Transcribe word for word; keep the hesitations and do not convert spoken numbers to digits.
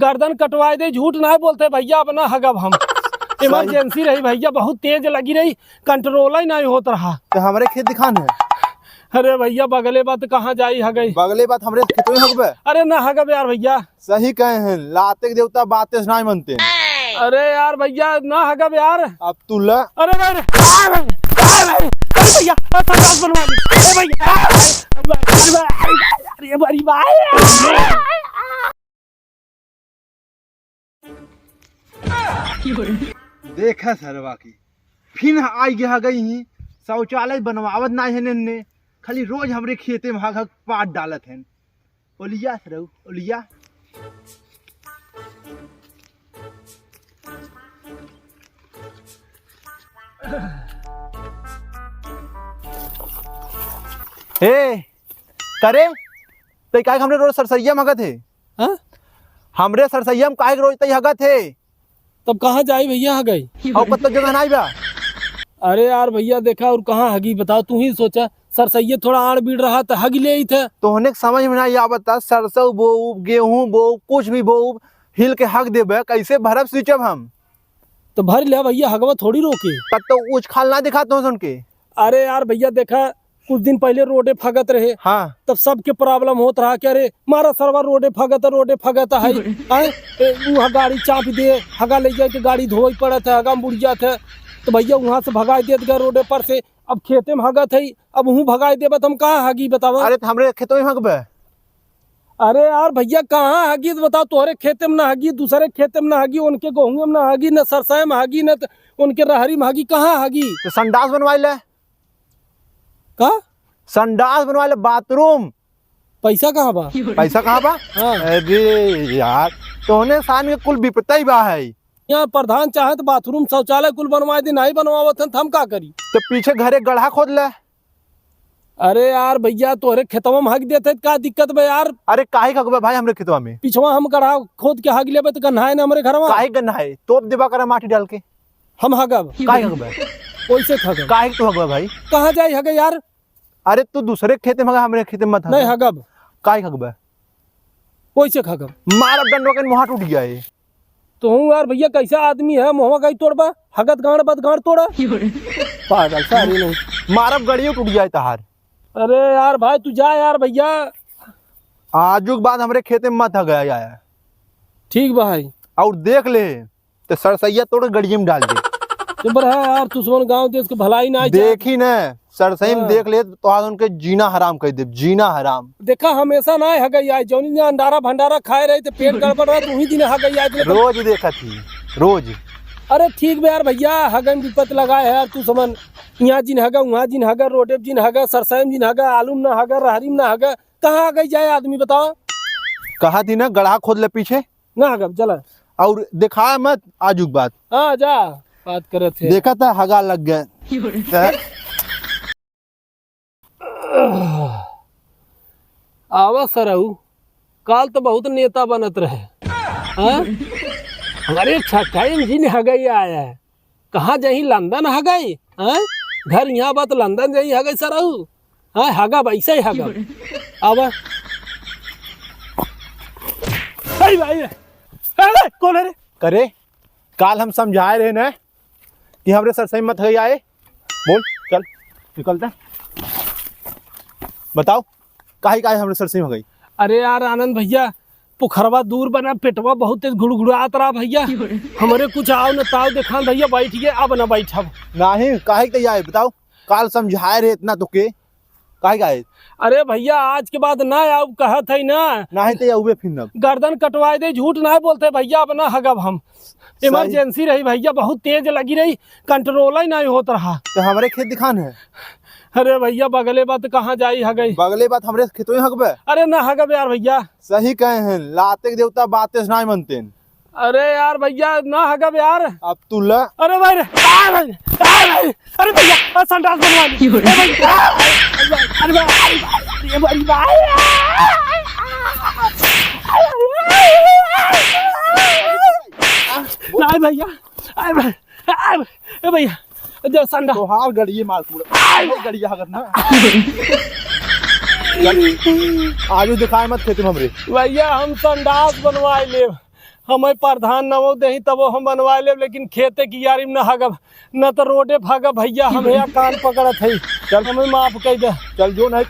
गर्दन कटवाए दे, झूठ नाहीं बोलते भइया, अब ना हगब हम। सही। Emergency रही भइया, बहुत तेज लगी रही, control ही नाहीं होत रहा। तो हमरे खेत दिखान है। अरे भइया, बगले बात कहाँ जाई हगई? बगले बात हमरे खेतवे हगबे। अरे ना हगब यार भइया। सही कहे हैं, लाते के देवता बाते से नाहीं मनते। अरे यार भइया, ना हगब यार। अब तू ला। अरे भाई, अरे भाई, अरे भाई, अरे भइया, अरे संडास बनवा ली। अरे भइया, अरे भाई, अरे भाई, अरे भाई, अरे भाई। देखा सरवा की, फिन आई गया गई ही, शौचालय बनवावत नाहीं है इनने, खाली रोज हमरे खेते में हग हग पाद डालत हैं। ओलिया सरऊ, ओलिया। ए, करे, तै काहे हमरे रोज सरसैया में हगत है? हाँ? हमरे सरसैया में काहे के रोज तै हगत है? तब कहाँ जाई भइया हगई? अउर कत्तो जगह नाहीं बा। अरे यार भइया देखा, अउर कहाँ हगी बताओ, तू ही सोचा, सरसैया थोड़ा आड़ बीड़ रहा त हगी लेइत है। तोहने के समझ में नाहीं आवत, सरसों बोउब, गेहूँ बोउब, कुछ भी बोउब, हिल के हग देबे, कैसे भरब सींचब हम? तो भर ले भइया, हगवा थोड़ी रोके। कत्तो उछाल ना दिखा तो सुन के। अरे यार भइया देखा, कुछ दिन पहिले रोडे फगत रहे। हाँ। तब सबके problem होत रहा कि अरे मारा सरवा रोडे फगत, रोडे फगत है। आए, ए, उहाँ गाड़ी चाप दे, हगा ले जाए के गाड़ी धोई पड़त है, हगा में बुड़ जात है। तो भइया उहाँ से भगाई देत गए रोडे पर से। अब खेते में हगत है, अब उहूँ भगाई देबे त हम कहाँ हगी बतावा? अरे तो हमरे खेतवे में हगबे। अरे यार भइया, कहाँ हगी त बताओ, तोहरे खेते में ना हगी, दूसरे खेते में ना हगी, उनके गेहूँ में ना हगी, न सरसों में हगी, न त उनके रहरी में हगी, कहाँ हगी? तो संडास बनवाई ले। का? संडास बनवा ले, bathroom। पैसा कहाँ बा? पैसा कहाँ बा? हाँ। अरे यार, तोहने सान के कुल बिपता ही बा है। यहाँ प्रधान चाहे त bathroom, शौचालय कुल बनवाए दे, नाहीं बनवावत हन, त हम का करी? तो पीछे घरे गढ़ा खोद ले। अरे यार भइया, तोहरे खेतवा में हग देते, का दिक्कत बा यार? अरे काहे हगबे भाई हमरे खेतवा में? पिछवा हम गढ़ा खोद के हग लेबे, त गन्हाए ना हमरे घरवा। काहे गन्हाए? तोप देबा करे माटी डाल के। हम हगब। काहे हगबे? ओइसे हगब। काहे तू हगबे भाई? कहाँ जाई हगे यार? अरे तू दूसरे खेते में हगा, हमरे खेते में मत हगा। नहीं हगब। काहे हगबे? ओइसे हगब। मारब डंडवा के मुँह टूट गया है। तो हूँ यार भइया, कैसा आदमी है, मुँहवा गई तोड़बा, हगत गांड बद गांड तोड़ा। पागल सारी नहीं। मारब गड़ियो टूट जाए तहार। अरे यार भाई, तू जा यार भइया। आजू के बाद हमरे खेते में मत हगा आया। ठीक बा भाई। अउर देख ले, तो सरसैया तोड़ के गड़िया में डाल दे। चुप रहा यार, दुश्मन गांव देश के भलाई ना चाहे। देखी न, सरसई में हाँ। देख ले, तो आज उनके जीना हराम कर दे, जीना हराम। देखा, हमेशा ना हगई आए, जौनी दिन अंडारा भंडारा खाए रहे, तो पेट गड़बड़ रहे, तो उही दिन हगई आए, तो रोज देखत ही, रोज। अरे ठीक बा यार भइया, हगन विपत लगाए है यार, तू समन, यहाँ जिन हगा, वहाँ जिन हगा, रोडे जिन हगा, सरसई में जिन हगा, आलू में ना हगा, रहरी में ना हगा, कहाँ हगई जाए आदमी बताओ? कहा थी ना, गढ़ा खोद ले पीछे। ना हगब, चला। अउर दिखाए मत आजू के बाद। हाँ, जा, बात करत है। देखा था, हगा लग गए। आवा सरऊ, काल तो बहुत नेता बनत रहे। हाँ? हमारे छठाई में जिन हगई आया है। कहाँ जाई, लंदन हगई? हाँ? घर यहाँ बा त लंदन जाई हगई सरऊ? हाँ, हगब, ऐसे ही हगब। अब अरे भाई, अरे कौन है रे? करे, काल हम समझाए रहे ना कि हमरे सरसई में मत हगई आए। बोल, चल, निकलते हैं। बताओ, काहे, काहे हमरे सरसई में हगई? अरे यार आनंद भइया, पोखरवा दूर बना, पेटवा बहुत तेज गुड़गुड़ात रहा भइया। हमरे कुछ आव न ताव देखान भइया, बैठ गए, अब न बैठब। नाहीं, काहे के तैयार है, बताओ? काल समझाए रहे इतना तो के, काहे का है? अरे भइया, आज के बाद ना आऊ कहत है ना। नाहीं तो आउबे फिर अब। गर्दन कटवाए दे, झूठ ना बोलते भइया, अब ना हगब हम। सही। Emergency रही भइया, बहुत तेज लगी रही, control ही नहीं होत रहा। तो हमरे खेत दिखान है। अरे भइया, बगले बात कहाँ जाई हगई? बगले बात हमरे खेतवे हगबे। अरे ना हगब यार भइया। सही कहे हैं, लाते के देवता बाते से नाहीं मनते। अरे यार भइया, ना हगब यार। अब तू ला। अरे भाई रे, आ भाई, आ भाई, अरे भइया, आ संडास बनवा ली। ए भाई, आ भाई, अरे भाई, अरे भाई, अरे भाई, अरे भाई। नहीं भइया, अरे भाई, अरे भाई, ए भइया, दे संडास। तोहार गड़िए मार पूरा। गड़िया हगत ना। आजू दिखाए मत खेते में हमरे। भइया, हम संडास बनवाए लेब। हमें प्रधान नवो देही तबो हम बनवा लेब, लेकिन खेते की यारी में न हगब, न तो रोडे भागब भैया, हम यहाँ कान पकड़त है। चल। हमें माफ कर दे। चल जो नहीं।